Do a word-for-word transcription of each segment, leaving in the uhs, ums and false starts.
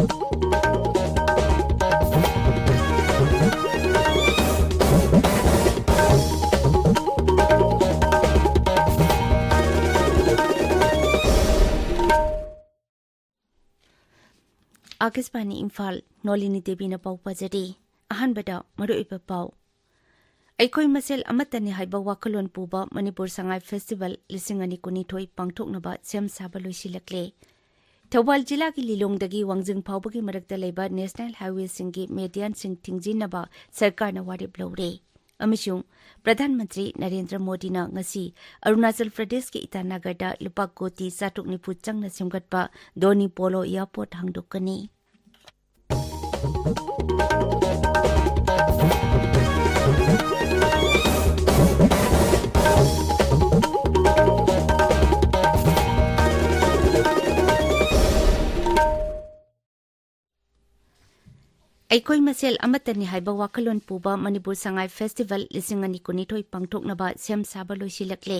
ꯑꯥꯀꯥꯁꯕꯥꯅꯤ ꯏꯝꯐꯥꯜ, ꯅꯣꯂꯤꯅꯤ ꯗꯦꯕꯤꯅ ꯄꯥꯎ ꯄꯥꯖꯔꯤ꯫ ꯑꯍꯥꯟꯕꯗ ꯃꯔꯨꯑꯣꯏꯕ ꯄꯥꯎ꯫ ꯑꯩꯈꯣꯏ ꯃꯁꯦꯜ ꯑꯃꯠꯇꯅꯤ ꯍꯥꯏꯕ ꯋꯥꯈꯜꯂꯣꯟ ꯄꯨꯕ ꯃꯅꯤꯄꯨꯔ ꯁꯉꯥꯏ ꯐꯦꯁꯇꯤꯚꯦꯜ ꯂꯤꯁꯤꯡ ꯑꯅꯤ ꯀꯨꯟꯅꯤꯊꯣꯏ ꯄꯥꯡꯊꯣꯛꯅꯕ ꯁꯦꯝ ꯁꯥꯕ ꯂꯣꯏꯁꯤꯜꯂꯛꯂꯦ꯫ ꯊꯧꯕꯥꯜ ꯖꯤꯂꯥꯒꯤ ꯂꯤꯂꯣꯡꯗꯒꯤ ꯋꯥꯡꯖꯤꯡ ꯐꯥꯎꯕꯒꯤ ꯃꯔꯛꯇ ꯂꯩꯕ ꯅꯦꯁꯅꯦꯜ ꯍꯥꯏꯋꯦꯁꯤꯡꯒꯤ ꯃꯦꯗꯤꯌꯟꯁꯤꯡ ꯊꯤꯡꯖꯤꯟꯅꯕ ꯁꯔꯀꯥꯔꯅ ꯋꯥꯔꯦꯞ ꯂꯧꯔꯦ꯫ ꯑꯃꯁꯨꯡ ꯄ꯭ꯔꯙꯥꯟ ꯃꯟꯇ꯭ꯔꯤ ꯅꯔꯦꯟꯗ꯭ꯔ ꯃꯣꯗꯤꯅ ꯉꯁꯤ ꯑꯔꯨꯅꯥꯆꯜ ꯄ꯭ꯔꯗꯦꯁꯀꯤ ꯏꯇꯥꯅꯒꯔꯗ ꯂꯨꯄꯥ ꯀꯣꯇꯤ ꯆꯥꯇ꯭ꯔꯨꯛ ꯅꯤꯐꯨ ꯆꯪꯅ ꯁꯦꯝꯒꯠꯄ ꯗꯣꯅꯤ ꯄꯣꯂꯣ ꯑꯦꯌꯔꯄꯣꯔꯠ ꯍꯥꯡꯗꯣꯛꯀꯅꯤ꯫ ꯑꯩꯈꯣꯏ ꯃꯁꯦꯜ ꯑꯃꯠꯇꯅꯤ ꯍꯥꯏꯕ ꯋꯥꯈꯜꯂꯣꯟ ꯄꯨꯕ ꯃꯅꯤꯄꯨꯔ ꯁꯉꯥꯏ ꯐꯦꯁꯇꯤꯚꯦꯜ ꯂꯤꯁꯤꯡ ꯑꯅꯤ ꯀꯨꯟꯅꯤꯊꯣꯏ ꯄꯥꯡꯊꯣꯛꯅꯕ ꯁꯦꯝ ꯁꯥꯕ ꯂꯣꯏꯁꯤꯜꯂꯛꯂꯦ꯫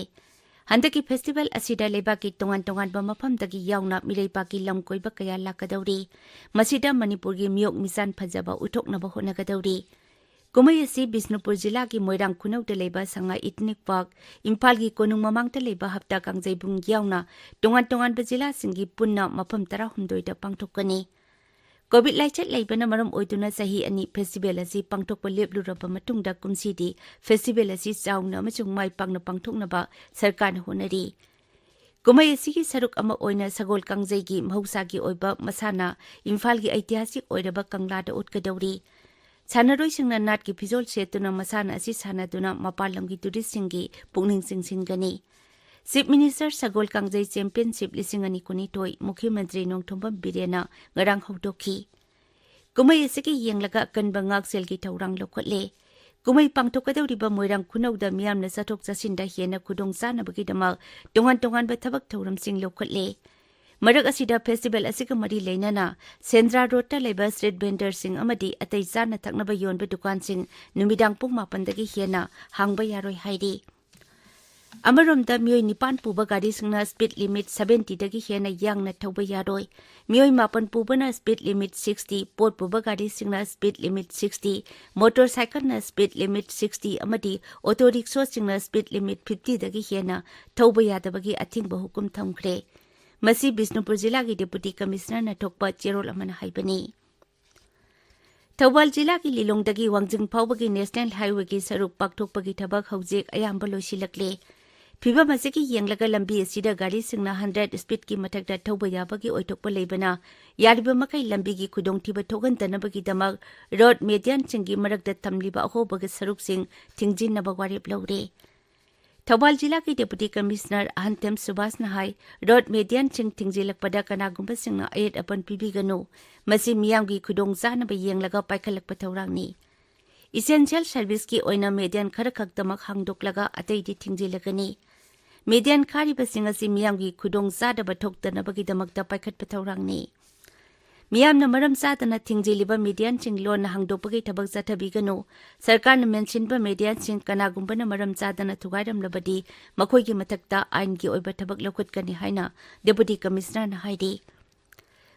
ꯍꯟꯗꯛꯀꯤ ꯐꯦꯁꯇꯤꯚꯦꯜ ꯑꯁꯤꯗ ꯂꯩꯕꯥꯛꯀꯤ ꯇꯣꯉꯥꯟ ꯇꯣꯉꯥꯟꯕ ꯃꯐꯝꯗꯒꯤ ꯌꯥꯎꯅ ꯃꯤꯔꯩꯕꯥꯛꯀꯤ ꯂꯝ ꯀꯣꯏꯕ ꯀꯌꯥ ꯂꯥꯛꯀꯗꯧꯔꯤ꯫ ꯃꯁꯤꯗ ꯃꯅꯤꯄꯨꯔꯒꯤ ꯃꯤꯌꯣꯛ ꯃꯤꯆꯥꯟ ꯐꯖꯕ ꯎꯠꯊꯣꯛꯅꯕ ꯍꯣꯠꯅꯒꯗꯧꯔꯤ꯫ ꯀꯨꯝꯍꯩ ꯑꯁꯤ ꯕꯤꯁꯅꯨꯄꯨꯔ ꯖꯤꯂꯥꯒꯤ ꯃꯣꯏꯔꯥꯡ ꯈꯨꯅꯧꯗ ꯂꯩꯕ ꯁꯉꯥꯏ ꯏꯊꯅꯤꯛ ꯄꯥꯔꯛ, ꯏꯝꯐꯥꯜꯒꯤ ꯀꯣꯅꯨꯡ ꯃꯃꯥꯡꯗ ꯂꯩꯕ ꯍꯞꯇꯥ ꯀꯥꯡꯖꯩꯕꯨꯡ ꯌꯥꯎꯅ ꯇꯣꯉꯥꯟ ꯇꯣꯉꯥꯟꯕ ꯖꯤꯂꯥꯁꯤꯡꯒꯤ ꯄꯨꯟꯅ ꯃꯐꯝ ꯇꯔꯥꯍꯨꯝꯗꯣꯏꯗ ꯄꯥꯡꯊꯣꯛꯀꯅꯤ꯫ ꯀꯣꯚꯤꯗ ꯂꯥꯏꯆꯠ ꯂꯩꯕꯅ ꯃꯔꯝ ꯑꯣꯏꯗꯨꯅ ꯆꯍꯤ ꯑꯅꯤ ꯐꯦꯁꯇꯤꯚꯦꯜ ꯑꯁꯤ ꯄꯥꯡꯊꯣꯛꯄ ꯂꯦꯞꯂꯨꯔꯕ ꯃꯇꯨꯡꯗ ꯀꯨꯝꯁꯤꯗꯤ ꯐꯦꯁꯇꯤꯚꯦꯜ ꯑꯁꯤ ꯆꯥꯎꯅ ꯑꯃꯁꯨꯡ ꯃꯥꯏ ꯄꯥꯛꯅ ꯄꯥꯡꯊꯣꯛꯅꯕ ꯁꯔꯀꯥꯔꯅ ꯍꯣꯠꯅꯔꯤ꯫ ꯀꯨꯝꯍꯩ ꯑꯁꯤꯒꯤ ꯁꯔꯨꯛ ꯑꯃ ꯑꯣꯏꯅ ꯁꯒꯣꯜ ꯀꯥꯡꯖꯩꯒꯤ ꯃꯍꯧꯁꯥꯒꯤ ꯑꯣꯏꯕ ꯃꯁꯥꯟꯅ ꯏꯝꯐꯥꯜꯒꯤ ꯑꯩꯇꯤꯍꯥꯁꯤꯛ ꯑꯣꯏꯔꯕ ꯀꯪꯂꯥꯗ ꯎꯠꯀꯗꯧꯔꯤ꯫ ꯁꯥꯟꯅꯔꯣꯏꯁꯤꯡꯅ ꯅꯥꯠꯀꯤ ꯐꯤꯖꯣꯜ ꯁꯦꯠꯇꯨꯅ ꯃꯁꯥꯟꯅ ꯑꯁꯤ ꯁꯥꯟꯅꯗꯨꯅ ꯃꯄꯥꯟ ꯂꯝꯒꯤ ꯇꯨꯔꯤꯁꯁꯤꯡꯒꯤ ꯄꯨꯛꯅꯤꯡ ꯆꯤꯡꯁꯤꯟꯒꯅꯤ꯫ ꯆꯤꯐ ꯃꯤꯅꯤꯁꯇꯔ ꯁꯒꯣꯜ ꯀꯥꯡꯖꯩ ꯆꯦꯝꯄꯤꯌꯟꯁꯤꯞ ꯂꯤꯁꯤꯡ ꯑꯅꯤ ꯀꯨꯟꯅꯤꯊꯣꯏ ꯃꯨꯈ꯭ꯌ ꯃꯟꯇ꯭ꯔꯤ ꯅꯣꯡꯊꯣꯝꯕꯝ ꯕꯤꯔꯦꯟꯅ ꯉꯔꯥꯡ ꯍꯧꯗꯣꯛꯈꯤ꯫ ꯀꯨꯝꯍꯩ ꯑꯁꯤꯒꯤ ꯌꯦꯡꯂꯒ ꯑꯀꯟꯕ ꯉꯥꯛꯁꯦꯜꯒꯤ ꯊꯧꯔꯥꯡ ꯂꯧꯈꯠꯂꯦ꯫ ꯀꯨꯝꯍꯩ ꯄꯥꯡꯊꯣꯛꯀꯗꯧꯔꯤꯕ ꯃꯣꯏꯔꯥꯡ ꯈꯨꯅꯧꯗ ꯃꯤꯌꯥꯝꯅ ꯆꯠꯊꯣꯛ ꯆꯠꯁꯤꯟꯗ ꯍꯦꯟꯅ ꯈꯨꯗꯣꯡ ꯆꯥꯅꯕꯒꯤꯗꯃꯛ ꯇꯣꯉꯥꯟ ꯇꯣꯉꯥꯟꯕ ꯊꯕꯛ ꯊꯧꯔꯝꯁꯤꯡ ꯂꯧꯈꯠꯂꯦ꯫ ꯃꯔꯛ ꯑꯁꯤꯗ ꯐꯦꯁꯇꯤꯚꯦꯜ ꯑꯁꯤꯒ ꯃꯔꯤ ꯂꯩꯅꯅ ꯁꯦꯟꯗ꯭ꯔꯥ ꯔꯣꯗꯇ ꯂꯩꯕ ꯁ꯭ꯇ꯭ꯔꯤꯠ ꯚꯦꯟꯗꯔꯁꯤꯡ ꯑꯃꯗꯤ ꯑꯇꯩ ꯆꯥꯅ ꯊꯛꯅꯕ ꯌꯣꯟꯕ ꯗꯨꯀꯥꯟꯁꯤꯡ ꯅꯨꯃꯤꯗꯥꯡ ꯄꯨꯡ ꯃꯥꯄꯟꯗꯒꯤ ꯍꯦꯟꯅ ꯍꯥꯡꯕ ꯌꯥꯔꯣꯏ ꯍꯥꯏꯔꯤ꯫ ꯑꯃꯔꯣꯝꯗ, ꯃꯤꯑꯣꯏ ꯅꯤꯄꯥꯟ ꯄꯨꯕ ꯒꯥꯔꯤꯁꯤꯡꯅ speed limit seventy ꯗꯒꯤ ꯍꯦꯟꯅ ꯌꯥꯡꯅ ꯊꯧꯕ ꯌꯥꯔꯣꯏ꯫ ꯃꯤꯑꯣꯏ ꯃꯥꯄꯟ ꯄꯨꯕꯅ speed limit sixty, ꯄꯣꯠ ꯄꯨꯕ ꯒꯥꯔꯤꯁꯤꯡꯅ speed limit sixty, motorcycle ꯅ speed limit sixty ꯑꯃꯗꯤ auto rickshaw ꯁꯤꯡꯅ speed limit fifty ꯗꯒꯤ ꯍꯦꯟꯅ ꯊꯧꯕ ꯌꯥꯗꯕꯒꯤ ꯑꯊꯤꯡꯕ ꯍꯨꯀꯨꯝ ꯊꯝꯈ꯭ꯔꯦ꯫ ꯃꯁꯤ ꯕꯤꯁꯅꯨꯄꯨꯔ ꯖꯤꯂꯥꯒꯤ Deputy Commissioner ꯅ ꯊꯣꯛꯄ ꯆꯦꯔꯣꯜ ꯑꯃꯅ ꯍꯥꯏꯕꯅꯤ꯫ ꯊꯧꯕꯥꯜ ꯖꯤꯂꯥꯒꯤ ꯂꯤꯂꯣꯡꯗꯒꯤ ꯋꯥꯡꯖꯤꯡ ꯐꯥꯎꯕꯒꯤ National Highway ꯒꯤ ꯁꯔꯨꯛ ꯄꯥꯛꯊꯣꯛꯄꯒꯤ ꯊꯕꯛ ꯍꯧꯖꯤꯛ ꯑꯌꯥꯝꯕ ꯂꯣꯏꯁꯤꯜꯂꯛꯂꯦ꯫ ꯐꯤꯚꯝ ꯑꯁꯤꯒꯤ ꯌꯦꯡꯂꯒ ꯂꯝꯕꯤ ꯑꯁꯤꯗ ꯒꯥꯔꯤꯁꯤꯡꯅ hundred speed ꯀꯤ ꯃꯊꯛꯇ ꯊꯧꯕ ꯌꯥꯕꯒꯤ ꯑꯣꯏꯊꯣꯛꯄ ꯂꯩꯕꯅ, ꯌꯥꯔꯤꯕ ꯃꯈꯩ ꯂꯝꯕꯤꯒꯤ ꯈꯨꯗꯣꯡꯊꯤꯕ ꯊꯣꯛꯍꯟꯗꯅꯕꯒꯤꯗꯃꯛ road median ꯁꯤꯡꯒꯤ ꯃꯔꯛꯇ ꯊꯝꯂꯤꯕ ꯑꯍꯣꯕꯒꯤ ꯁꯔꯨꯛꯁꯤꯡ ꯊꯤꯡꯖꯤꯟꯅꯕ ꯋꯥꯔꯦꯞ ꯂꯧꯔꯦ꯫ ꯊꯧꯕꯥꯜ ꯖꯤꯂꯥꯒꯤ Deputy Commissioner ꯑꯍꯟꯊꯦꯝ ꯁꯨꯕꯥꯁꯅ ꯍꯥꯏ, road median ꯁꯤꯡ ꯊꯤꯡꯖꯤꯜꯂꯛꯄꯗ ꯀꯅꯥꯒꯨꯝꯕꯁꯤꯡꯅ ꯑꯌꯦꯠ ꯑꯄꯟ ꯄꯤꯕꯤꯒꯅꯨ꯫ ꯃꯁꯤ ꯃꯤꯌꯥꯝꯒꯤ ꯈꯨꯗꯣꯡꯆꯥꯅꯕ ꯌꯦꯡꯂꯒ ꯄꯥꯏꯈꯠꯂꯛꯄ ꯊꯧꯔꯥꯡꯅꯤ꯫ Essential service ꯀꯤ ꯑꯣꯏꯅ median ꯈꯔ ꯈꯛꯇꯃꯛ ꯍꯥꯡꯗꯣꯛꯂꯒ ꯑꯇꯩꯗꯤ ꯊꯤꯡꯖꯤꯜꯂꯒꯅꯤ꯫ Median ꯈꯥꯔꯤꯕꯁꯤꯡ ꯑꯁꯤ ꯃꯤꯌꯥꯝꯒꯤ ꯈꯨꯗꯣꯡꯆꯥꯗꯕ ꯊꯣꯛꯇꯅꯕꯒꯤꯗꯃꯛꯇ ꯄꯥꯏꯈꯠꯄ ꯊꯧꯔꯥꯡꯅꯤ꯫ ꯃꯤꯌꯥꯝꯅ ꯃꯔꯝ ꯆꯥꯗꯅ ꯊꯤꯡꯖꯤꯜꯂꯤꯕ median ꯁꯤꯡ ꯂꯣꯟꯅ ꯍꯥꯡꯗꯣꯛꯄꯒꯤ ꯊꯕꯛ ꯆꯠꯊꯕꯤꯒꯅꯨ꯫ ꯁꯔꯀꯥꯔꯅ ꯃꯦꯟꯁꯤꯟꯕ median ꯁꯤꯡ ꯀꯅꯥꯒꯨꯝꯕꯅ ꯃꯔꯝ ꯆꯥꯗꯅ ꯊꯨꯒꯥꯏꯔꯝꯂꯕꯗꯤ, ꯃꯈꯣꯏꯒꯤ ꯃꯊꯛꯇ ꯑꯥꯏꯟꯒꯤ ꯑꯣꯏꯕ ꯊꯕꯛ ꯂꯧꯈꯠꯀꯅꯤ ꯍꯥꯏꯅ Deputy Commissioner ꯅ ꯍꯥꯏꯔꯤ꯫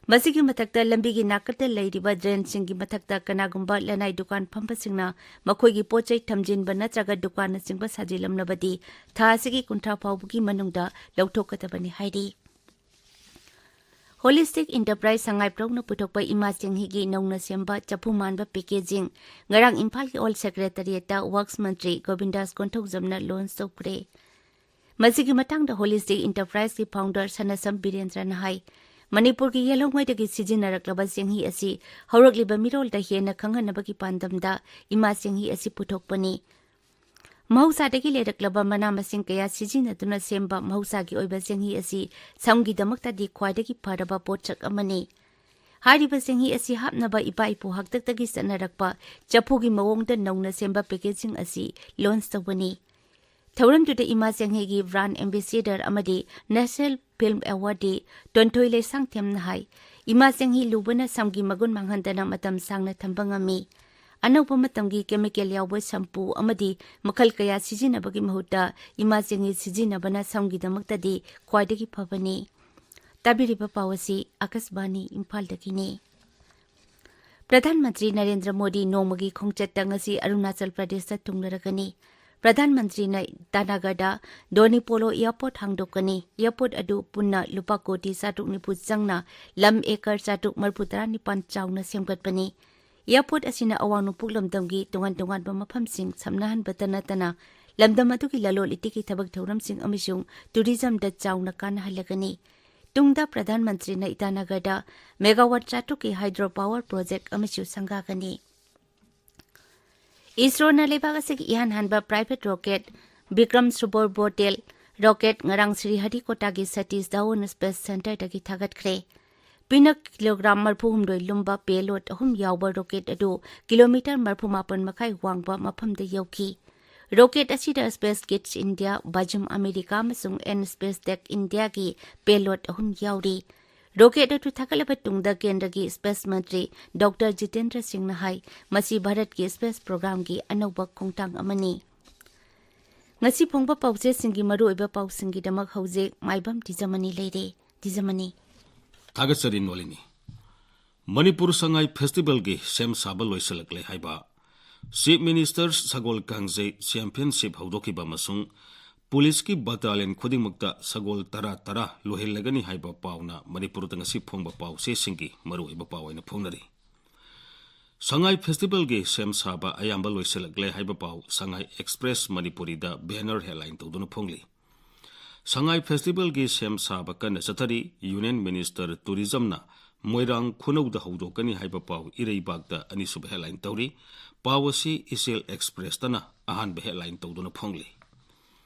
ꯃꯁꯤꯒꯤ ꯃꯊꯛꯇ, ꯂꯝꯕꯤꯒꯤ ꯅꯥꯀꯠꯇ ꯂꯩꯔꯤꯕ drain ꯁꯤꯡꯒꯤ ꯃꯊꯛꯇ ꯀꯅꯥꯒꯨꯝꯕ ꯂꯅꯥꯏ ꯗꯨꯀꯥꯟ ꯐꯝꯕꯁꯤꯡꯅ ꯃꯈꯣꯏꯒꯤ ꯄꯣꯠ ꯆꯩ ꯊꯝꯖꯤꯟꯕ ꯅꯠꯇ꯭ꯔꯒ ꯗꯨꯀꯥꯟꯅꯆꯤꯡꯕ ꯁꯥꯖꯤꯜꯂꯝꯂꯕꯗꯤ, ꯊꯥ ꯑꯁꯤꯒꯤ ꯀꯨꯟꯊ꯭ꯔꯥ ꯐꯥꯎꯕꯒꯤ ꯃꯅꯨꯡꯗ ꯂꯧꯊꯣꯛꯀꯗꯕꯅꯤ ꯍꯥꯏꯔꯤ꯫ Holistic Enterprise ꯁꯉꯥꯏꯄ꯭ꯔꯧꯅ ꯄꯨꯊꯣꯛꯄ ꯏꯃꯥ ꯆꯦꯡꯍꯤꯒꯤ ꯅꯧꯅ ꯁꯦꯝꯕ ꯆꯐꯨ ꯃꯥꯟꯕ packaging ꯉꯔꯥꯡ ꯏꯝꯐꯥꯜꯒꯤ Old Secretariat ꯇ Works ꯃꯟꯇ꯭ꯔꯤ ꯒꯣꯕꯤꯟꯗꯥꯁ ꯀꯣꯟꯊꯧꯖꯝꯅ launch ꯇꯧꯈ꯭ꯔꯦ꯫ ꯃꯁꯤꯒꯤ ꯃꯇꯥꯡꯗ Holistic Enterprise ꯀꯤ founder ꯁꯅꯥꯁꯝ ꯕꯤꯔꯦꯟꯗ꯭ꯔꯅ ꯍꯥꯏ, ꯃꯅꯤꯄꯨꯔꯒꯤ ꯌꯦꯜꯍꯧꯉꯩꯗꯒꯤ ꯁꯤꯖꯤꯟꯅꯔꯛꯂꯕ ꯆꯦꯡꯍꯤ ꯑꯁꯤ ꯍꯧꯔꯛꯂꯤꯕ ꯃꯤꯔꯣꯜꯗ ꯍꯦꯟꯅ ꯈꯪꯍꯟꯅꯕꯒꯤ ꯄꯥꯟꯗꯝꯗ ꯏꯃꯥ ꯆꯦꯡꯍꯤ ꯑꯁꯤ ꯄꯨꯊꯣꯛꯄꯅꯤ꯫ ꯃꯍꯧꯁꯥꯗꯒꯤ ꯂꯩꯔꯛꯂꯕ ꯃꯅꯥ ꯃꯁꯤꯡ ꯀꯌꯥ ꯁꯤꯖꯤꯟꯅꯗꯨꯅ ꯁꯦꯝꯕ ꯃꯍꯧꯁꯥꯒꯤ ꯑꯣꯏꯕ ꯆꯦꯡꯍꯤ ꯑꯁꯤ ꯁꯝꯒꯤꯗꯃꯛꯇꯗꯤ ꯈ꯭ꯋꯥꯏꯗꯒꯤ ꯐꯔꯕ ꯄꯣꯠꯁꯛ ꯑꯃꯅꯤ꯫ ꯍꯥꯏꯔꯤꯕ ꯆꯦꯡꯍꯤ ꯑꯁꯤ ꯍꯥꯞꯅꯕ ꯏꯄꯥ ꯏꯄꯨ ꯍꯥꯛꯇꯛꯇꯒꯤ ꯆꯠꯅꯔꯛꯄ ꯆꯐꯨꯒꯤ ꯃꯑꯣꯡꯗ ꯅꯧꯅ ꯁꯦꯝꯕ packaging ꯑꯁꯤ launch ꯇꯧꯕꯅꯤ꯫ ꯊꯧꯔꯝꯗꯨꯗ ꯏꯃꯥ ꯆꯦꯡꯍꯤꯒꯤ brand ambassador ꯑꯃꯗꯤ National Film Awardee ꯇꯣꯟꯊꯣꯏ ꯂꯩꯁꯥꯡꯊꯦꯝꯅ ꯍꯥꯏ, ꯏꯃꯥ ꯆꯦꯡꯍꯤ ꯂꯨꯕꯅ ꯁꯝꯒꯤ ꯃꯒꯨꯟ ꯃꯥꯡꯍꯟꯗꯅ ꯃꯇꯝ ꯁꯥꯡꯅ ꯊꯝꯕ ꯉꯝꯃꯤ꯫ ꯑꯅꯧꯕ ꯃꯇꯝꯒꯤ ꯀꯦꯃꯤꯀꯦꯜ ꯌꯥꯎꯕ ꯁꯝꯄꯨ ꯑꯃꯗꯤ ꯃꯈꯜ ꯀꯌꯥ ꯁꯤꯖꯤꯟꯅꯕꯒꯤ ꯃꯍꯨꯠꯇ ꯏꯃꯥ ꯆꯦꯡꯍꯤ ꯁꯤꯖꯤꯟꯅꯕꯅ ꯁꯝꯒꯤꯗꯃꯛꯇꯗꯤ ꯈ꯭ꯋꯥꯏꯗꯒꯤ ꯐꯕꯅꯤ꯫ ꯇꯥꯕꯤꯔꯤꯕ ꯄꯥꯎ ꯑꯁꯤ ꯑꯀꯥꯁꯕꯥꯅꯤ ꯏꯝꯐꯥꯜꯗꯒꯤꯅꯤ꯫ ꯄ꯭ꯔꯙꯥꯟ ꯃꯟꯇ꯭ꯔꯤ ꯅꯔꯦꯟꯗ꯭ꯔ ꯃꯣꯗꯤ ꯅꯣꯡꯃꯒꯤ ꯈꯣꯡꯆꯠꯇ ꯉꯁꯤ ꯑꯔꯨꯅꯥꯆꯜ ꯄ꯭ꯔꯗꯦꯁꯇ ꯊꯨꯡꯂꯔꯒꯅꯤ꯫ ꯄ꯭ꯔꯙꯥꯟ ꯃꯟꯇ꯭ꯔꯤꯅ ꯏꯇꯥꯅꯒꯔꯗ ꯗꯣꯅꯤ ꯄꯣꯂꯣ ꯑꯦꯌꯔꯄꯣꯔꯠ ꯍꯥꯡꯗꯣꯛꯀꯅꯤ꯫ ꯑꯦꯌꯔꯄꯣꯔꯠ ꯑꯗꯨ ꯄꯨꯟꯅ ꯂꯨꯄꯥ ꯀꯣꯇꯤ ꯆꯥꯇ꯭ꯔꯨꯛ ꯅꯤꯐꯨ ꯆꯪꯅ ꯂꯝ ꯑꯦꯀꯔ ꯆꯥꯇ꯭ꯔꯨꯛ ꯃꯔꯤꯐꯨ ꯇꯔꯥꯅꯤꯄꯥꯟ ꯆꯥꯎꯅ ꯁꯦꯝꯒꯠꯄꯅꯤ꯫ ꯑꯦꯌꯔꯄꯣꯔꯠ ꯑꯁꯤꯅ ꯑꯋꯥꯡ ꯅꯣꯡꯄꯣꯛ ꯂꯝꯗꯝꯒꯤ ꯇꯣꯉꯥꯟ ꯇꯣꯉꯥꯟꯕ ꯃꯐꯝꯁꯤꯡ ꯁꯝꯅꯍꯟꯕꯇ ꯅꯠꯇꯅ ꯂꯝꯗꯝ ꯑꯗꯨꯒꯤ ꯂꯂꯣꯟ ꯏꯇꯤꯛꯀꯤ ꯊꯕꯛ ꯊꯧꯔꯝꯁꯤꯡ ꯑꯃꯁꯨꯡ ꯇꯨꯔꯤꯖꯝꯗ ꯆꯥꯎꯅ ꯀꯥꯟꯅꯍꯜꯂꯒꯅꯤ꯫ ꯇꯨꯡꯗ ꯄ꯭ꯔꯙꯥꯟ ꯃꯟꯇ꯭ꯔꯤꯅ ꯏꯇꯥꯅꯒꯔꯗ ꯃꯦꯒꯥꯋꯥꯠ ꯆꯥꯇ꯭ꯔꯨꯛꯀꯤ ꯍꯥꯏꯗ꯭ꯔꯣ ꯄꯥꯋꯔ ꯄ꯭ꯔꯣꯖꯦꯛ ꯑꯃꯁꯨ ꯁꯪꯒꯥꯒꯅꯤ꯫ ꯏꯁꯔꯣꯅ ꯂꯩꯕꯥꯛ ꯑꯁꯤꯒꯤ ꯏꯍꯥꯟ ꯍꯥꯟꯕ ꯄ꯭ꯔꯥꯏꯚꯦꯠ ꯔꯣꯀꯦꯠ ꯕꯤꯀ꯭ꯔꯝ ꯁꯨꯕꯣꯔꯕꯣꯇꯦꯜ ꯔꯣꯀꯦꯠ ꯉꯔꯥꯡ ꯁ꯭ꯔꯤꯍꯔꯤꯀꯣꯇꯥꯒꯤ ꯁꯇꯤꯁ ꯙꯋꯟ ꯁ꯭ꯄꯦꯁ ꯁꯦꯟꯇꯔꯗꯒꯤ ꯊꯥꯒꯠꯈ꯭ꯔꯦ꯫ ꯄꯤꯅꯛ ꯀꯤꯂꯣꯒ꯭ꯔꯥꯝ ꯃꯔꯤꯐꯨ ꯍꯨꯝꯗꯣꯏ ꯂꯨꯝꯕ ꯄꯦꯂꯣꯗ ꯑꯍꯨꯝ ꯌꯥꯎꯕ ꯔꯣꯀꯦꯠ ꯑꯗꯨ ꯀꯤꯂꯣꯃꯤꯇꯔ ꯃꯔꯤꯐꯨ ꯃꯥꯄꯟ ꯃꯈꯥꯏ ꯋꯥꯡꯕ ꯃꯐꯝꯗ ꯌꯧꯈꯤ꯫ ꯔꯣꯀꯦꯠ ꯑꯁꯤꯗ ꯁ꯭ꯄꯦꯁ ꯀꯤꯠꯁ ꯏꯟꯗꯤꯌꯥ, ꯚꯥꯖꯤꯝ ꯑꯃꯦꯔꯤꯀꯥ ꯑꯃꯁꯨꯡ ꯑꯦꯟ ꯁ꯭ꯄꯦꯁ ꯇꯦꯛ ꯏꯟꯗꯤꯌꯥꯒꯤ ꯄꯦꯂꯣꯗ ꯑꯍꯨꯝ ꯌꯥꯎꯔꯤ꯫ ꯔꯣꯀꯦꯠ ꯑꯗꯨ ꯊꯥꯒꯠꯂꯕ ꯇꯨꯡꯗ ꯀꯦꯟꯗ꯭ꯔꯒꯤ ꯁ꯭ꯄꯦꯁ ꯃꯟꯇ꯭ꯔꯤ ꯗꯣꯛꯇꯔ ꯖꯤꯇꯦꯟꯗ꯭ꯔ ꯁꯤꯡꯅ ꯍꯥꯏ, ꯃꯁꯤ ꯚꯥꯔꯠꯀꯤ ꯁ꯭ꯄꯦꯁ ꯄ꯭ꯔꯣꯒ꯭ꯔꯥꯝꯒꯤ ꯑꯅꯧꯕ ꯈꯣꯡꯊꯥꯡ ꯑꯃꯅꯤ꯫ ꯉꯁꯤ ꯐꯣꯡꯕ ꯄꯥꯎꯆꯦꯁꯤꯡꯒꯤ ꯃꯔꯨꯑꯣꯏꯕ ꯄꯥꯎꯁꯤꯡꯒꯤꯗꯃꯛ ꯍꯧꯖꯤꯛ ꯃꯥꯏꯕꯝ ꯇꯤꯖꯃꯅꯤ ꯂꯩꯔꯦ꯫ ꯇꯤꯖꯃꯅꯤ꯫ ꯊꯥꯒꯠꯆꯔꯤ ꯅꯣꯂꯤꯅꯤ꯫ ꯃꯅꯤꯄꯨꯔ ꯁꯉꯥꯏ ꯐꯦꯁꯇꯤꯚꯦꯜꯒꯤ ꯁꯦꯝ ꯁꯥꯕ ꯂꯣꯏꯁꯤꯜꯂꯛꯂꯦ ꯍꯥꯏꯕ ꯆꯤꯐ ꯃꯤꯅꯤꯁꯇꯔ ꯁꯒꯣꯜ ꯀꯥꯡꯖꯩ ꯆꯦꯝꯄꯤꯌꯟꯁꯤꯞ ꯍꯧꯗꯣꯛꯈꯤꯕ ꯑꯃꯁꯨꯡ ꯄꯨꯂꯤꯁꯀꯤ ꯕꯇꯥꯂꯤꯌꯟ ꯈꯨꯗꯤꯡꯃꯛꯇ ꯁꯒꯣꯜ ꯇꯔꯥ ꯇꯔꯥ ꯂꯣꯏꯍꯜꯂꯒꯅꯤ ꯍꯥꯏꯕ ꯄꯥꯎꯅ ꯃꯅꯤꯄꯨꯔꯗ ꯉꯁꯤ ꯐꯣꯡꯕ ꯄꯥꯎꯆꯦꯁꯤꯡꯒꯤ ꯃꯔꯨꯑꯣꯏꯕ ꯄꯥꯎ ꯑꯣꯏꯅ ꯐꯣꯡꯅꯔꯤ꯫ ꯁꯉꯥꯏ ꯐꯦꯁꯇꯤꯚꯦꯜꯒꯤ ꯁꯦꯝ ꯁꯥꯕ ꯑꯌꯥꯝꯕ ꯂꯣꯏꯁꯤꯜꯂꯛꯂꯦ ꯍꯥꯏꯕ ꯄꯥꯎ ꯁꯉꯥꯏ ꯑꯦꯛꯁꯄ꯭ꯔꯦꯁ ꯃꯅꯤꯄꯨꯔꯤꯗ ꯕꯦꯅꯔ ꯍꯦꯗꯂꯥꯏꯟ ꯇꯧꯗꯨꯅ ꯐꯣꯡꯂꯤ꯫ ꯁꯉꯥꯏ ꯐꯦꯁꯇꯤꯚꯦꯜꯒꯤ ꯁꯦꯝ ꯁꯥꯕ ꯀꯟꯅ ꯆꯠꯊꯔꯤ꯫ ꯌꯨꯅꯤꯌꯟ ꯃꯤꯅꯤꯁꯇꯔ ꯇꯨꯔꯤꯖꯝꯅ ꯃꯣꯏꯔꯥꯡ ꯈꯨꯅꯧꯗ ꯍꯧꯗꯣꯛꯀꯅꯤ ꯍꯥꯏꯕ ꯄꯥꯎ ꯏꯔꯩꯕꯥꯛꯇ ꯑꯅꯤꯁꯨꯕ ꯍꯦꯗꯂꯥꯏꯟ ꯇꯧꯔꯤ꯫ ꯄꯥꯎ ꯑꯁꯤ ꯏꯆꯦꯜ ꯑꯦꯛꯁꯄ꯭ꯔꯦꯁꯇꯅ ꯑꯍꯥꯟꯕ ꯍꯦꯗꯂꯥꯏꯟ ꯇꯧꯗꯨꯅ ꯐꯣꯡꯂꯤ꯫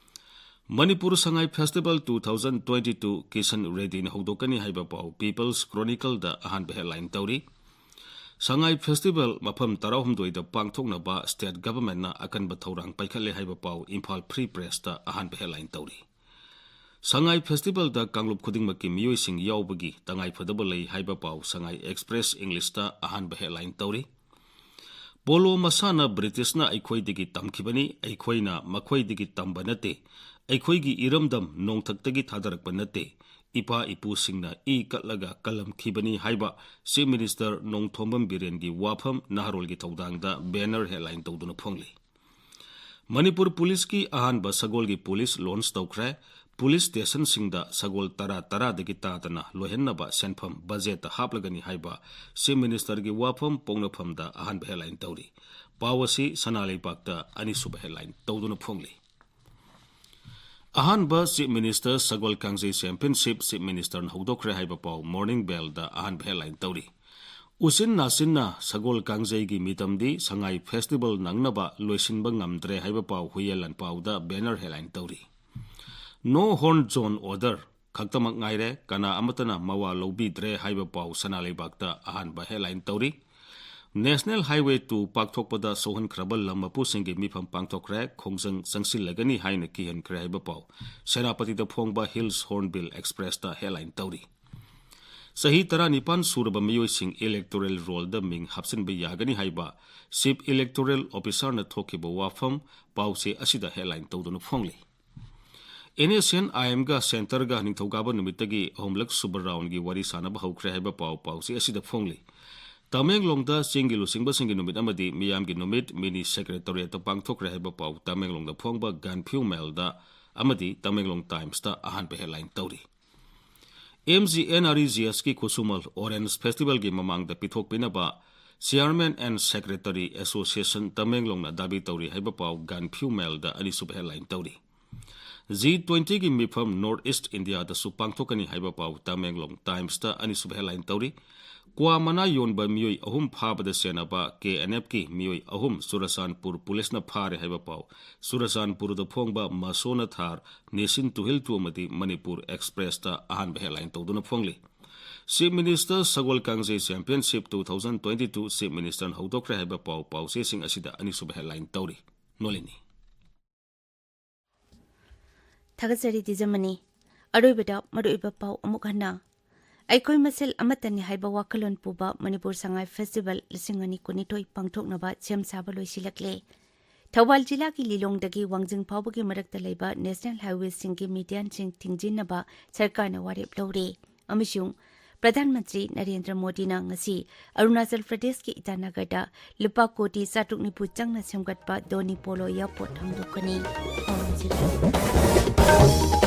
Manipur Sangai festival two thousand twenty two ꯀꯤꯁꯟ ꯔꯦꯗꯤꯅ ꯍꯧꯗꯣꯛꯀꯅꯤ ꯍꯥꯏꯕ ꯄꯥꯎ ꯄꯤꯄꯜꯁ ꯀ꯭ꯔꯣꯅꯤꯀꯜꯗ ꯑꯍꯥꯟꯕ ꯍꯦꯗꯂꯥꯏꯟ ꯇꯧꯔꯤ꯫ ꯁꯉꯥꯏ ꯐꯦꯁꯇꯤꯚꯦꯜ ꯃꯐꯝ ꯇꯔꯥꯍꯨꯝꯗꯣꯏꯗ ꯄꯥꯡꯊꯣꯛꯅꯕ ꯁ꯭ꯇꯦꯠ ꯒꯚꯔꯟꯃꯦꯟꯠꯅ ꯑꯀꯟꯕ ꯊꯧꯔꯥꯡ ꯄꯥꯏꯈꯠꯂꯦ ꯍꯥꯏꯕ ꯄꯥꯎ ꯏꯝꯐꯥꯜ ꯐ꯭ꯔꯤ ꯄ꯭ꯔꯦꯁꯇ ꯑꯍꯥꯟꯕ ꯍꯦꯗꯂꯥꯏꯟ ꯇꯧꯔꯤ꯫ ꯁꯉꯥꯏ ꯐꯦꯁꯇꯤꯚꯦꯜꯗ ꯀꯥꯡꯂꯨꯞ ꯈꯨꯗꯤꯡꯃꯛꯀꯤ ꯃꯤꯑꯣꯏꯁꯤꯡ ꯌꯥꯎꯕꯒꯤ ꯇꯉꯥꯏꯐꯗꯕ ꯂꯩ ꯍꯥꯏꯕ ꯄꯥꯎ ꯁꯉꯥꯏ ꯑꯦꯛꯁꯄ꯭ꯔꯦꯁ ꯏꯪꯂꯤꯁꯇ ꯑꯍꯥꯟꯕ ꯍꯦꯗꯂꯥꯏꯟ ꯇꯧꯔꯤ꯫ ꯄꯣꯂꯣ ꯃꯁꯥꯟꯅ ꯕ꯭ꯔꯤꯇꯤꯁꯅ ꯑꯩꯈꯣꯏꯗꯒꯤ ꯇꯝꯈꯤꯕꯅꯤ, ꯑꯩꯈꯣꯏꯅ ꯃꯈꯣꯏꯗꯒꯤ ꯇꯝꯕ ꯅꯠꯇꯦ꯫ ꯑꯩꯈꯣꯏꯒꯤ ꯏꯔꯝꯗꯝ ꯅꯣꯡꯊꯛꯇꯒꯤ ꯊꯥꯗꯔꯛꯄ ꯅꯠꯇꯦ꯫ ꯏꯄꯥ ꯏꯄꯨꯁꯤꯡꯅ ꯏ ꯀꯠꯂꯒ ꯀꯜꯂꯝꯈꯤꯕꯅꯤ ꯍꯥꯏꯕ ꯆꯤꯐ ꯃꯤꯅꯤꯁꯇꯔ ꯅꯣꯡꯊꯣꯝꯕꯝ ꯕꯤꯔꯦꯟꯒꯤ ꯋꯥꯐꯝ ꯅꯍꯥꯔꯣꯜꯒꯤ ꯊꯧꯗꯥꯡꯗ ꯕꯦꯅꯔ ꯍꯦꯗꯂꯥꯏꯟ ꯇꯧꯗꯨꯅ ꯐꯣꯡꯂꯤ꯫ ꯃꯅꯤꯄꯨꯔ ꯄꯨꯂꯤꯁꯀꯤ ꯑꯍꯥꯟꯕ ꯁꯒꯣꯜꯒꯤ ꯄꯨꯂꯤꯁ ꯂꯣꯟꯆ ꯇꯧꯈ꯭ꯔꯦ꯫ ꯄꯨꯂꯤꯁ ꯁ꯭ꯇꯦꯁꯟꯁꯤꯡꯗ ꯁꯒꯣꯜ ꯇꯔꯥ ꯇꯔꯥꯗꯒꯤ ꯇꯥꯗꯅ ꯂꯣꯏꯍꯟꯅꯕ ꯁꯦꯟꯐꯝ ꯕꯖꯦꯠꯇ ꯍꯥꯞꯂꯒꯅꯤ ꯍꯥꯏꯕ ꯆꯤꯐ ꯃꯤꯅꯤꯁꯇꯔꯒꯤ ꯋꯥꯐꯝ ꯄꯣꯛꯅꯐꯝꯗ ꯑꯍꯥꯟꯕ ꯍꯦꯗꯂꯥꯏꯟ ꯇꯧꯔꯤ꯫ ꯄꯥꯎ ꯑꯁꯤ ꯁꯅꯥ ꯂꯩꯕꯥꯛꯇ ꯑꯅꯤꯁꯨꯕ ꯍꯦꯗꯂꯥꯏꯟ ꯇꯧꯗꯨꯅ ꯐꯣꯡꯂꯤ꯫ ꯑꯍꯥꯟꯕ ꯆꯤꯐ ꯃꯤꯅꯤꯁꯇꯔ ꯁꯒꯣꯜ ꯀꯥꯡꯖꯩ ꯆꯦꯝꯄꯤꯌꯟꯁꯤꯞ ꯆꯤꯐ ꯃꯤꯅꯤꯁꯇꯔꯅ ꯍꯧꯗꯣꯛꯈ꯭ꯔꯦ ꯍꯥꯏꯕ ꯄꯥꯎ ꯃꯣꯔꯅꯤꯡ ꯕꯦꯜꯗ ꯑꯍꯥꯟꯕ ꯍꯦꯗꯂꯥꯏꯟ ꯇꯧꯔꯤ꯫ ꯎꯆꯤꯟ ꯅꯥꯆꯤꯟꯅ ꯁꯒꯣꯜ ꯀꯥꯡꯖꯩꯒꯤ ꯃꯤꯇꯝꯗꯤ ꯁꯉꯥꯏ ꯐꯦꯁꯇꯤꯚꯦꯜ ꯅꯪꯅꯕ ꯂꯣꯏꯁꯤꯟꯕ ꯉꯝꯗ꯭ꯔꯦ ꯍꯥꯏꯕ ꯄꯥꯎ ꯍꯨꯏꯌꯦꯟ ꯂꯥꯟꯄꯥꯎꯗ ꯕꯦꯅꯔ ꯍꯦꯗꯂꯥꯏꯟ ꯇꯧꯔꯤ꯫ ꯅꯣ ꯍꯣꯔꯟ ꯖꯣꯟ ꯑꯣꯔꯗꯔ ꯈꯛꯇꯃꯛ ꯉꯥꯏꯔꯦ, ꯀꯅꯥ ꯑꯃꯠꯇꯅ ꯃꯋꯥ ꯂꯧꯕꯤꯗ꯭ꯔꯦ ꯍꯥꯏꯕ ꯄꯥꯎ ꯁꯅꯥ ꯂꯩꯕꯥꯛꯇ ꯑꯍꯥꯟꯕ ꯍꯦꯗꯂꯥꯏꯟ ꯇꯧꯔꯤ꯫ ꯅꯦꯁꯅꯦꯜ ꯍꯥꯏꯋꯦ ꯇꯨ ꯄꯥꯛꯊꯣꯛꯄꯗ ꯁꯣꯛꯍꯟꯈ꯭ꯔꯕ ꯂꯝ ꯃꯄꯨꯁꯤꯡꯒꯤ ꯃꯤꯐꯝ ꯄꯥꯡꯊꯣꯛꯈ꯭ꯔꯦ, ꯈꯣꯡꯖꯪ ꯆꯪꯁꯤꯜꯂꯒꯅꯤ ꯍꯥꯏꯅ ꯀꯤꯍꯟꯈ꯭ꯔꯦ ꯍꯥꯏꯕ ꯄꯥꯎ ꯁꯦꯅꯥꯄꯇꯤꯗ ꯐꯣꯡꯕ ꯍꯤꯜꯁ ꯍꯣꯔꯟꯕꯤꯜ ꯑꯦꯛꯁꯄ꯭ꯔꯦꯁꯇ ꯍꯦꯗꯂꯥꯏꯟ ꯇꯧꯔꯤ꯫ ꯆꯍꯤ ꯇꯔꯥꯅꯤꯄꯥꯟ ꯁꯨꯔꯕ ꯃꯤꯑꯣꯏꯁꯤꯡ ꯏꯂꯦꯛꯇꯣꯔꯦꯜ ꯔꯣꯜꯗ ꯃꯤꯡ ꯍꯥꯞꯆꯤꯟꯕ ꯌꯥꯒꯅꯤ ꯍꯥꯏꯕ ꯆꯤꯐ ꯏꯂꯦꯛꯇꯣꯔꯦꯜ ꯑꯣꯐꯤꯁꯥꯔꯅ ꯊꯣꯛꯈꯤꯕ ꯋꯥꯐꯝ ꯄꯥꯎꯆꯦ ꯑꯁꯤꯗ ꯍꯦꯗꯂꯥꯏꯟ ꯇꯧꯗꯨꯅ ꯐꯣꯡꯂꯤ꯫ ꯑꯦꯟ ꯑꯦꯁ ꯑꯦꯟ ꯑꯥꯏ ꯑꯦꯝꯒ ꯁꯦꯟꯇꯔꯒ ꯅꯤꯡꯊꯧꯀꯥꯕ ꯅꯨꯃꯤꯠꯇꯒꯤ ꯑꯍꯨꯝꯂꯛ ꯁꯨꯕ ꯔꯥꯎꯟꯒꯤ ꯋꯥꯔꯤ ꯁꯥꯅꯕ ꯍꯧꯈ꯭ꯔꯦ ꯍꯥꯏꯕ ꯄꯥꯎ ꯄꯥꯎꯆꯦ ꯑꯁꯤꯗ ꯐꯣꯡꯂꯤ꯫ ꯇꯃꯦꯡꯂꯣꯡꯗ ꯆꯤꯡꯒꯤ ꯂꯨꯆꯤꯡꯕꯁꯤꯡꯒꯤ ꯅꯨꯃꯤꯠ ꯑꯃꯗꯤ ꯃꯤꯌꯥꯝꯒꯤ ꯅꯨꯃꯤꯠ ꯃꯤꯅꯤ ꯁꯦꯀ꯭ꯔꯦꯇꯔꯤꯌꯦꯠꯇ ꯄꯥꯡꯊꯣꯛꯈ꯭ꯔꯦ ꯍꯥꯏꯕ ꯄꯥꯎ ꯇꯃꯦꯡꯂꯣꯡꯗ ꯐꯣꯡꯕ ꯒꯥꯟꯐ꯭ꯌꯨ ꯃꯦꯜꯗ ꯑꯃꯗꯤ ꯇꯃꯦꯡꯂꯣꯡ ꯇꯥꯏꯝꯁꯇ ꯑꯍꯥꯟꯕ ꯍꯦꯗꯂꯥꯏꯟ ꯇꯧꯔꯤ꯫ M G N R E G ꯑꯦꯁꯀꯤ ꯈꯨꯠꯁꯨꯃꯜ ꯑꯣꯔꯦꯟꯖ ꯐꯦꯁꯇꯤꯚꯦꯜꯒꯤ ꯃꯃꯥꯡꯗ ꯄꯤꯊꯣꯛꯄꯤꯅꯕ ꯆꯤꯌꯥꯔꯃꯦꯟ ꯑꯦꯟ ꯁꯦꯀ꯭ꯔꯦꯇꯔꯤ ꯑꯦꯁꯣꯁꯤꯌꯦꯁꯟ ꯇꯃꯦꯡꯂꯣꯡꯅ ꯗꯥꯕꯤ ꯇꯧꯔꯤ ꯍꯥꯏꯕ ꯄꯥꯎ ꯒꯥꯟꯐ꯭ꯌꯨ ꯃꯦꯜꯗ ꯑꯅꯤꯁꯨꯕ ꯍꯦꯗꯂꯥꯏꯟ ꯇꯧꯔꯤ꯫ ꯖꯤ ꯇ꯭ꯋꯦꯟꯇꯤꯒꯤ ꯃꯤꯐꯝ ꯅꯣꯔꯠ ꯏꯁꯠ ꯏꯟꯗꯤꯌꯥꯗꯁꯨ ꯄꯥꯡꯊꯣꯛꯀꯅꯤ ꯍꯥꯏꯕ ꯄꯥꯎ ꯇꯃꯦꯡꯂꯣꯡ ꯇꯥꯏꯝꯁꯇ ꯑꯅꯤꯁꯨꯕ ꯍꯦꯗꯂꯥꯏꯟ ꯇꯧꯔꯤ꯫ ꯀ꯭ꯋꯥ ꯃꯅꯥ ꯌꯣꯟꯕ ꯃꯤꯑꯣꯏ ꯑꯍꯨꯝ ꯐꯥꯕꯗ ꯆꯦꯟꯅꯕ ꯀꯦ ꯑꯦꯟ ꯑꯦꯐꯀꯤ ꯃꯤꯑꯣꯏ ꯑꯍꯨꯝ ꯆꯨꯔꯆꯥꯟꯄꯨꯔ ꯄꯨꯂꯤꯁꯅ ꯐꯥꯔꯦ ꯍꯥꯏꯕ ꯄꯥꯎ ꯆꯨꯔꯆꯥꯟꯄꯨꯔꯗ ꯐꯣꯡꯕ ꯃꯁꯣꯅ ꯊꯥꯔ ꯅꯦꯁꯤꯟ ꯇꯨꯍꯤꯜ ꯇꯨ ꯑꯃꯗꯤ ꯃꯅꯤꯄꯨꯔ ꯑꯦꯛꯁꯄ꯭ꯔꯦꯁꯇ ꯑꯍꯥꯟꯕ ꯍꯦꯗꯂꯥꯏꯟ ꯇꯧꯗꯨꯅ ꯐꯣꯡꯂꯤ꯫ ꯆꯤꯐ ꯃꯤꯅꯤꯁꯇꯔ ꯁꯒꯣꯜ ꯀꯥꯡꯖꯩ championship two thousand twenty two chief ꯃꯤꯅꯤꯁꯇꯔꯅ ꯍꯧꯗꯣꯛꯈ꯭ꯔꯦ ꯍꯥꯏꯕ ꯄꯥꯎ ꯄꯥꯎꯆꯦꯁꯤꯡ ꯑꯁꯤꯗ ꯑꯅꯤꯁꯨꯕ ꯍꯦꯗꯂꯥꯏꯟ ꯇꯧꯔꯤ꯫ ꯅꯣꯂꯤꯅꯤ꯫ ꯊꯥꯒꯠꯆꯔꯤ ꯇꯤꯖꯃꯅꯤ꯫ ꯑꯔꯣꯏꯕꯗ ꯃꯔꯨꯑꯣꯏꯕ ꯄꯥꯎ ꯑꯃꯨꯛ ꯍꯟꯅ꯫ ꯑꯩꯈꯣꯏ ꯃꯁꯦꯜ ꯑꯃꯠꯇꯅꯤ ꯍꯥꯏꯕ ꯋꯥꯈꯜꯂꯣꯟ ꯄꯨꯕ ꯃꯅꯤꯄꯨꯔ ꯁꯉꯥꯏ ꯐꯦꯁꯇꯤꯚꯦꯜ ꯂꯤꯁꯤꯡ ꯑꯅꯤ ꯀꯨꯟꯅꯤꯊꯣꯏ ꯄꯥꯡꯊꯣꯛꯅꯕ ꯁꯦꯝ ꯁꯥꯕ ꯂꯣꯏꯁꯤꯜꯂꯛꯂꯦ꯫ ꯊꯧꯕꯥꯜ ꯖꯤꯂꯥꯒꯤ ꯂꯤꯂꯣꯡꯗꯒꯤ ꯋꯥꯡꯖꯤꯡ ꯐꯥꯎꯕꯒꯤ ꯃꯔꯛꯇ ꯂꯩꯕ ꯅꯦꯁꯅꯦꯜ ꯍꯥꯏꯋꯦꯁꯤꯡꯒꯤ ꯃꯤꯗꯤꯌꯥꯟꯁꯤꯡ ꯊꯤꯡꯖꯤꯟꯅꯕ ꯁꯔꯀꯥꯔꯅ ꯋꯥꯔꯦꯞ ꯂꯧꯔꯦ ꯑꯃꯁꯨꯡ ꯄ꯭ꯔꯙꯥꯟ ꯃꯟꯇ꯭ꯔꯤ ꯅꯔꯦꯟꯗ꯭ꯔ ꯃꯣꯗꯤꯅ ꯉꯁꯤ ꯑꯔꯨꯅꯥꯆꯜ ꯄ꯭ꯔꯗꯦꯁꯀꯤ ꯏꯇꯥꯅꯒꯔꯗ ꯂꯨꯄꯥ ꯀꯣꯇꯤ ꯆꯥꯇ꯭ꯔꯨꯛ ꯅꯤꯐꯨ ꯆꯪꯅ ꯁꯦꯝꯒꯠꯄ ꯗꯣꯅꯤ ꯄꯣꯂꯣ ꯏꯌꯥꯔꯄꯣꯔꯠ ꯍꯥꯡꯗꯣꯛꯀꯅꯤ꯫ ꯄꯥꯎ ꯂꯣꯏꯁꯤꯜꯂꯦ꯫